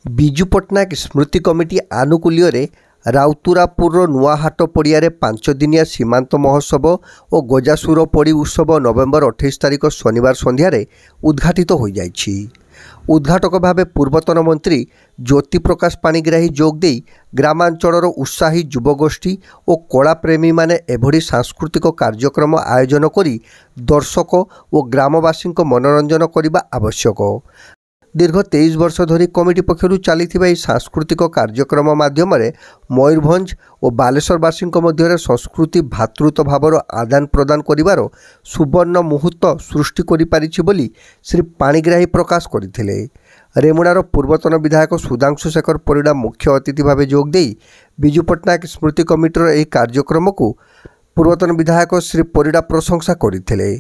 ବିଜୁ ପଟ୍ଟନାୟକ ସ୍ମୃତି committee ଆନୁକୂଲ୍ୟରେ ରାଉତୁରାପୁରର ନୂଆହାଟ ପଡ଼ିଆରେ 5 ଦିନିଆ ସୀମାନ୍ତ ମହୋତ୍ସବ ଓ ଗଜାସୁର ପଡ଼ି ଉତ୍ସବ ନଭେମ୍ବର 28 ତାରିଖ ଶନିବାର ସନ୍ଧ୍ୟାରେ ଉଦ୍ଘାଟିତ ହୋଇଯାଇଛି। ଉଦ୍ଘାଟକ ଭାବେ ପୂର୍ବତନ ମନ୍ତ୍ରୀ ଜ୍ୟୋତିପ୍ରକାଶ ପାଣିଗ୍ରାହୀ ଯୋଗ ଦେଇ ଗ୍ରାମାଞ୍ଚଳର ଉତ୍ସାହୀ ଯୁବଗୋଷ୍ଠୀ ଓ କଳାପ୍ରେମୀମାନେ ଏଭଳି ସାଂସ୍କୃତିକ କାର୍ଯ୍ୟକ୍ରମ ଆୟୋଜନ କରି ଦର୍ଶକ ଓ ଗ୍ରାମବାସୀଙ୍କ ମନୋରଞ୍ଜନ କରିବା ଆବଶ୍ୟକ। ଦୀର୍ଘ 23 ବର୍ଷ ଧରି କମିଟି ପକ୍ଷରୁ ଚାଲିଥିବା ଏହି ସାଂସ୍କୃତିକ କାର୍ଯ୍ୟକ୍ରମ ମାଧ୍ୟମରେ ମୟୂରଭଞ୍ଜ ଓ ବାଲେଶ୍ୱରବାସୀଙ୍କ ମଧ୍ୟରେ ସଂସ୍କୃତି ଭ୍ରାତୃତ୍ୱ ଭାବର ଆଦାନ ପ୍ରଦାନ କରିବାର ସୁବର୍ଣ୍ଣ ମୁହୂର୍ତ୍ତ ସୃଷ୍ଟି କରିପାରିଛି ବୋଲି ଶ୍ରୀ ପାଣିଗ୍ରାହୀ ପ୍ରକାଶ କରିଥିଲେ। ରେମୁଣାର ପୂର୍ବତନ ବିଧାୟକ ସୁଧାଂଶୁ ଶେଖର ପରିଡ଼ା ମୁଖ୍ୟ ଅତିଥି ଭାବେ ଯୋଗ ଦେଇ ବିଜୁ ପଟ୍ଟନାୟକ ସ୍ମୃତି କମିଟିର ଏହି କାର୍ଯ୍ୟକ୍ରମକୁ ପୂର୍ବତନ ବିଧାୟକ ଶ୍ରୀ ପରିଡ଼ା ପ୍ରଶଂସା କରିଥିଲେ।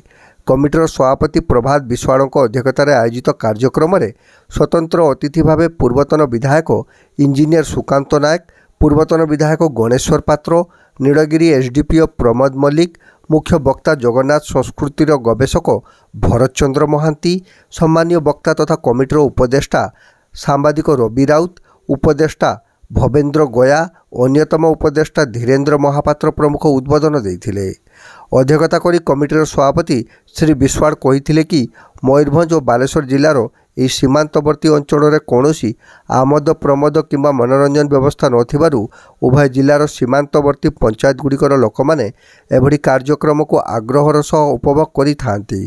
କମିଟିର ସଭାପତି ପ୍ରଭାତ ବିଶ୍ୱାଳଙ୍କ ଅଧ୍ୟକ୍ଷତାରେ ଆୟୋଜିତ କାର୍ଯ୍ୟକ୍ରମରେ ସ୍ୱତନ୍ତ୍ର ଅତିଥି ଭାବେ ପୂର୍ବତନ ବିଧାୟକ ଇଞ୍ଜିନିୟର ସୁକାନ୍ତ ନାୟକ, ପୂର୍ବତନ ବିଧାୟକ ଗଣେଶ୍ୱର ପାତ୍ର, ନୀଳଗିରି ଏସ୍ଡିପିଓ ପ୍ରମୋଦ ମଲ୍ଲିକ, ମୁଖ୍ୟ ବକ୍ତା ଜଗନ୍ନାଥ ସଂସ୍କୃତିର ଗବେଷକ ଭରତ ଚନ୍ଦ୍ର ମହାନ୍ତି, ସମ୍ମାନୀୟ ବକ୍ତା ତଥା କମିଟିର ଉପଦେଷ୍ଟା ସାମ୍ବାଦିକ ରବି ରାଉତ, ଉପଦେଷ୍ଟା ଭବେନ୍ଦ୍ର ଗୟା, ଅନ୍ୟତମ ଉପଦେଷ୍ଟା ଧୀରେନ୍ଦ୍ର ମହାପାତ୍ର ପ୍ରମୁଖ ଉଦ୍ବୋଧନ ଦେଇଥିଲେ। ଅଧ୍ୟକ୍ଷତା କରି କମିଟିର ସଭାପତି ଶ୍ରୀ ବିଶ୍ୱାଳ କହିଥିଲେ କି ମୟୂରଭଞ୍ଜ ଓ ବାଲେଶ୍ୱର ଜିଲ୍ଲାର ଏହି ସୀମାନ୍ତବର୍ତ୍ତୀ ଅଞ୍ଚଳରେ କୌଣସି ଆମୋଦ ପ୍ରମୋଦ କିମ୍ବା ମନୋରଞ୍ଜନ ବ୍ୟବସ୍ଥା ନଥିବାରୁ ଉଭୟ ଜିଲ୍ଲାର ସୀମାନ୍ତବର୍ତ୍ତୀ ପଞ୍ଚାୟତଗୁଡ଼ିକର ଲୋକମାନେ ଏଭଳି କାର୍ଯ୍ୟକ୍ରମକୁ ଆଗ୍ରହର ସହ ଉପଭୋଗ କରିଥାନ୍ତି।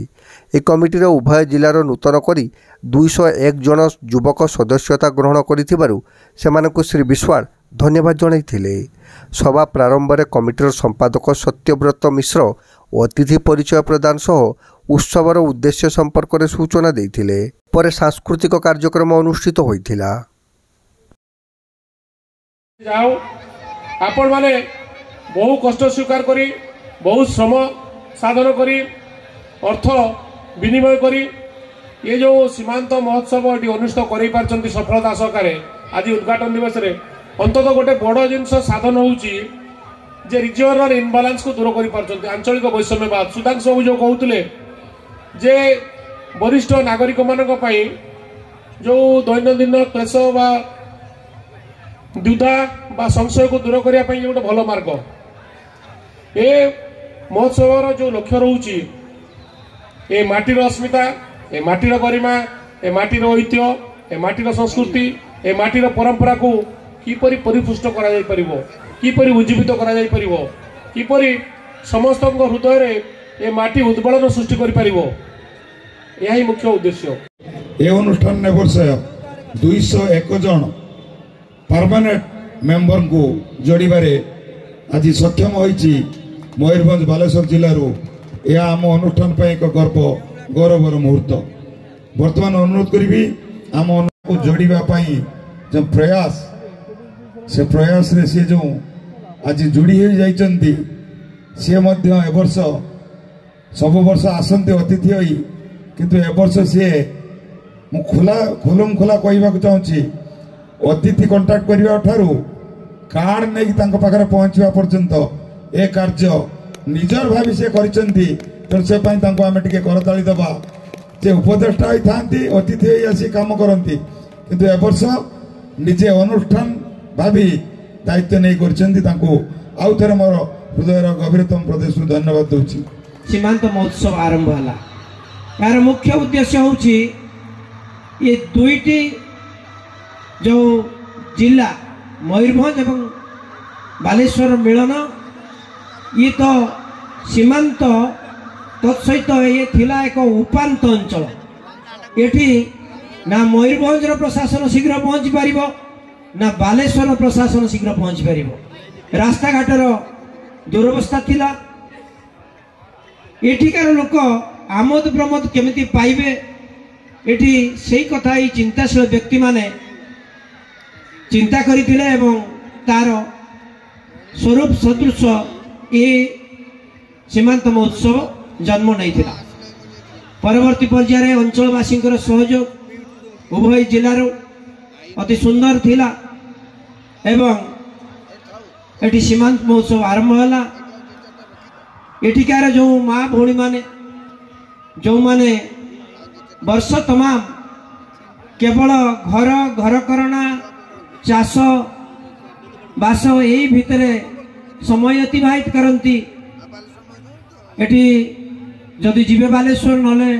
ଏହି କମିଟିର ଉଭୟ ଜିଲ୍ଲାର ନୂତନ କରି 201 ଜଣ ଯୁବକ ସଦସ୍ୟତା ଗ୍ରହଣ କରିଥିବାରୁ ସେମାନଙ୍କୁ ଶ୍ରୀ ବିଶ୍ୱାଳ ଧନ୍ୟବାଦ ଜଣାଇଥିଲେ। ସଭା ପ୍ରାରମ୍ଭରେ କମିଟିର ସମ୍ପାଦକ ସତ୍ୟବ୍ରତ ମିଶ୍ର ଅତିଥି ପରିଚୟ ପ୍ରଦାନ ସହ ଉତ୍ସବର ଉଦ୍ଦେଶ୍ୟ ସମ୍ପର୍କରେ ସୂଚନା ଦେଇଥିଲେ। ପରେ ସାଂସ୍କୃତିକ କାର୍ଯ୍ୟକ୍ରମ ଅନୁଷ୍ଠିତ ହୋଇଥିଲା। ଯାଉ ଆପଣମାନେ ବହୁ କଷ୍ଟ ସ୍ୱୀକାର କରି, ବହୁ ଶ୍ରମ ସାଧନ କରି, ଅର୍ଥ ବିନିମୟ କରି ଏ ଯେଉଁ ସୀମାନ୍ତ ମହୋତ୍ସବ ଏଠି ଅନୁଷ୍ଠିତ କରିପାରିଛନ୍ତି ସଫଳତା ସହକାରେ, ଆଜି ଉଦ୍ଘାଟନ ଦିବସରେ ଅନ୍ତତଃ ଗୋଟେ ବଡ଼ ଜିନିଷ ସାଧନ ହେଉଛି ଯେ ରିଜିଅନାଲ ଇନବାଲାନ୍ସକୁ ଦୂର କରିପାରୁଛନ୍ତି, ଆଞ୍ଚଳିକ ବୈଷମ୍ୟବାଦ। ସୁଧାଂଶୁ ବାବୁ ଯେଉଁ କହୁଥିଲେ ଯେ ବରିଷ୍ଠ ନାଗରିକମାନଙ୍କ ପାଇଁ ଯେଉଁ ଦୈନନ୍ଦିନ କ୍ଲେଶ ବା ଦ୍ୱିଧା ବା ସଂଶୟକୁ ଦୂର କରିବା ପାଇଁ ଗୋଟେ ଭଲ ମାର୍ଗ ଏ ମହୋତ୍ସବର ଯେଉଁ ଲକ୍ଷ୍ୟ ରହୁଛି, ଏ ମାଟିର ଅସ୍ମିତା, ଏ ମାଟିର ଗରିମା, ଏ ମାଟିର ଐତିହ୍ୟ, ଏ ମାଟିର ସଂସ୍କୃତି, ଏ ମାଟିର ପରମ୍ପରାକୁ କିପରି ପରିପୁଷ୍ଟ କରାଯାଇପାରିବ, କିପରି ଉଜ୍ଜୀବିତ କରାଯାଇପାରିବ, କିପରି ସମସ୍ତଙ୍କ ହୃଦୟରେ ଏ ମାଟି ଉଦ୍ବେଳନ ସୃଷ୍ଟି କରିପାରିବ, ଏହା ହିଁ ମୁଖ୍ୟ ଉଦ୍ଦେଶ୍ୟ। ଏ ଅନୁଷ୍ଠାନ ଏ ବର୍ଷ 201 ଜଣ ପରମାନେଣ୍ଟ ମେମ୍ବରଙ୍କୁ ଯୋଡ଼ିବାରେ ଆଜି ସକ୍ଷମ ହୋଇଛି ମୟୂରଭଞ୍ଜ ବାଲେଶ୍ୱର ଜିଲ୍ଲାରୁ। ଏହା ଆମ ଅନୁଷ୍ଠାନ ପାଇଁ ଏକ ଗର୍ବ ଗୌରବର ମୁହୂର୍ତ୍ତ। ବର୍ତ୍ତମାନ ଅନୁରୋଧ କରିବି, ଆମ ଅନୁଷ୍ଠାନକୁ ଯୋଡ଼ିବା ପାଇଁ ଯେଉଁ ପ୍ରୟାସ, ସେ ପ୍ରୟାସରେ ସିଏ ଯେଉଁ ଆଜି ଯୋଡ଼ି ହୋଇଯାଇଛନ୍ତି, ସିଏ ମଧ୍ୟ ଏ ବର୍ଷ ସବୁ ବର୍ଷ ଆସନ୍ତି ଅତିଥି ହୋଇ, କିନ୍ତୁ ଏ ବର୍ଷ ସିଏ ମୁଁ ଖୋଲା ଖୋଲମ ଖୋଲା କହିବାକୁ ଚାହୁଁଛି, ଅତିଥି କଣ୍ଟାକ୍ଟ କରିବା ଠାରୁ କାର୍ଡ଼ ନେଇକି ତାଙ୍କ ପାଖରେ ପହଞ୍ଚିବା ପର୍ଯ୍ୟନ୍ତ ଏ କାର୍ଯ୍ୟ ନିଜର ଭାବି ସେ କରିଛନ୍ତି। ତେଣୁ ସେ ପାଇଁ ତାଙ୍କୁ ଆମେ ଟିକେ କରତାଳି ଦେବା। ଯେ ଉପଦେଷ୍ଟା ହୋଇଥାନ୍ତି, ଅତିଥି ହୋଇ ଆସି କାମ କରନ୍ତି, କିନ୍ତୁ ଏ ବର୍ଷ ନିଜେ ଅନୁଷ୍ଠାନ ଭାବି ଦାୟିତ୍ୱ ନେଇ କରିଛନ୍ତି। ତାଙ୍କୁ ଆଉ ଥରେ ମୋର ହୃଦୟର ଗଭୀରତମ ପ୍ରଦେଶରୁ ଧନ୍ୟବାଦ ଦେଉଛି। ସୀମାନ୍ତ ମହୋତ୍ସବ ଆରମ୍ଭ ହେଲା, ଏହାର ମୁଖ୍ୟ ଉଦ୍ଦେଶ୍ୟ ହେଉଛି ଏ ଦୁଇଟି ଯେଉଁ ଜିଲ୍ଲା ମୟୂରଭଞ୍ଜ ଏବଂ ବାଲେଶ୍ୱର ମିଳନ। ଇଏ ତ ସୀମାନ୍ତ, ତତ୍ସହିତ ଇଏ ଥିଲା ଏକ ଉପାନ୍ତ ଅଞ୍ଚଳ। ଏଠି ନା ମୟୂରଭଞ୍ଜର ପ୍ରଶାସନ ଶୀଘ୍ର ପହଞ୍ଚି ପାରିବ, ନା ବାଲେଶ୍ୱର ପ୍ରଶାସନ ଶୀଘ୍ର ପହଞ୍ଚି ପାରିବ। ରାସ୍ତାଘାଟର ଦୁରବସ୍ଥା ଥିଲା। ଏଠିକାର ଲୋକ ଆମୋଦ ପ୍ରମୋଦ କେମିତି ପାଇବେ, ଏଠି ସେଇ କଥା ଏଇ ଚିନ୍ତାଶୀଳ ବ୍ୟକ୍ତିମାନେ ଚିନ୍ତା କରିଥିଲେ ଏବଂ ତାର ସ୍ୱରୂପ ସଦୃଶ ଏ ସୀମାନ୍ତ ମହୋତ୍ସବ ଜନ୍ମ ନେଇଥିଲା। ପରବର୍ତ୍ତୀ ପର୍ଯ୍ୟାୟରେ ଅଞ୍ଚଳବାସୀଙ୍କର ସହଯୋଗ ଉଭୟ ଜିଲ୍ଲାରୁ ଅତି ସୁନ୍ଦର ଥିଲା ଏବଂ ଏଠି ସୀମାନ୍ତ ମହୋତ୍ସବ ଆରମ୍ଭ ହେଲା। ଏଠିକାର ଯେଉଁ ମା ଭଉଣୀମାନେ, ଯେଉଁମାନେ ବର୍ଷ ତମାମ କେବଳ ଘର ଘରକରଣା ଚାଷ ବାସ ଏଇ ଭିତରେ ସମୟ ଅତିବାହିତ କରନ୍ତି। ଏଠି ଯଦି ଯିବେ ବାଲେଶ୍ୱର, ନହେଲେ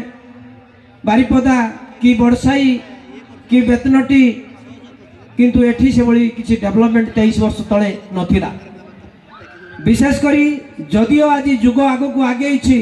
ବାରିପଦା କି ବଡ଼ସାହି କି ବେତନଟି, କିନ୍ତୁ ଏଠି ସେଭଳି କିଛି ଡେଭଲପମେଣ୍ଟ 23 ବର୍ଷ ତଳେ ନଥିଲା। ବିଶେଷ କରି ଯଦିଓ ଆଜି ଯୁଗ ଆଗକୁ ଆଗେଇଛି,